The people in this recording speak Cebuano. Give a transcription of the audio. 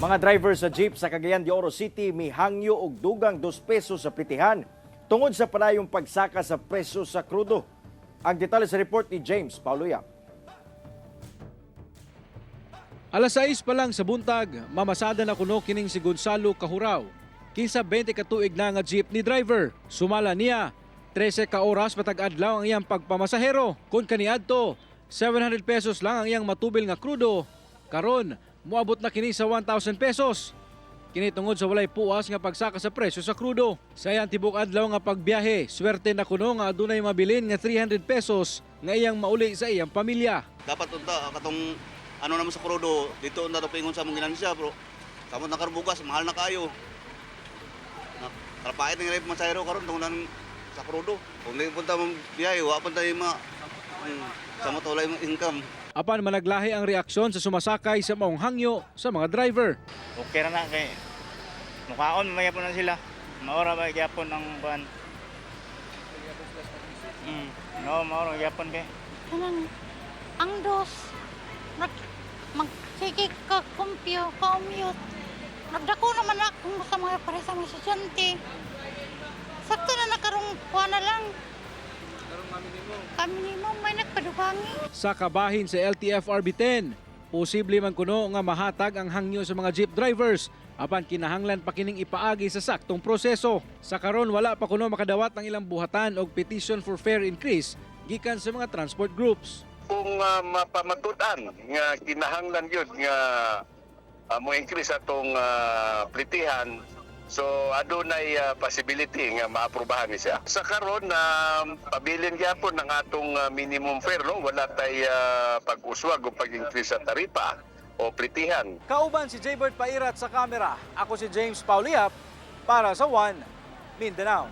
Mga driver sa jeep sa Cagayan de Oro City mihangyo og dugang 2 pesos sa plitihan tungod sa padayong pagsaka sa presyo sa krudo. Ang detalye sa report ni James Paulo Yap. Alas 6 pa lang sa buntag, mamasada na kuno kining si Gonzalo Kahuraw. Kinsa 20 ka tuig na nga jeepney driver. Sumala niya, 13 ka oras matag adlaw ang iyang pagpamasahero. Kung kaniadto, 700 pesos lang ang iyang matubil nga krudo. Karon, moabot na kini sa 1,000 pesos. Kini tungod sa walay puas nga pagsaka sa presyo sa krudo. Sa iyang tibok adlaw nga pagbiyahe, swerte na kuno nga adunay mabilin nga 300 pesos nga iyang mauli sa iyang pamilya. Dapat unta katong ano naman sa krudo dito unta to pingon sa among ginansya, bro. Kamot na karon bugas, mahal na kayo. Na kalapait ng rep masayro karon tungod ng sa krudo. Kung di punta mong biyahe, wa punta yung mga samot wala yung income. Apan managlahi ang reaksyon sa sumasakay sa maong hangyo sa mga driver. Okay ra na kay mukaon may na sila. Maora ba gyapon ang kuan. No, maora gyapon kay. Kanang ang dos nag magsige ka commute, nagdako naman ako sa mga pare sa mga estudyante. Sakto na nakarong kuha na lang kami ni mo may nagpadugangi. Sa kabahin sa LTFRB 10, posible man kuno nga mahatag ang hangyo sa mga jeep drivers apan kinahanglan pa kining ipaagi sa saktong proseso. Sa karon, wala pa kuno makadawat ang ilang buhatan og petition for fare increase gikan sa mga transport groups. Kung mapamatud-an nga kinahanglan yun nga mo increase atong plitihan, so adunay possibility nga maaprubahan ni siya. Sa karon na pabilin gyapon ang atong minimum fare, no? Wala tay pag-uswag o pag-increase sa taripa o plitihan. Kauban si Jaybird Pairat sa kamera. Ako si James Pauliap para sa One Mindanao.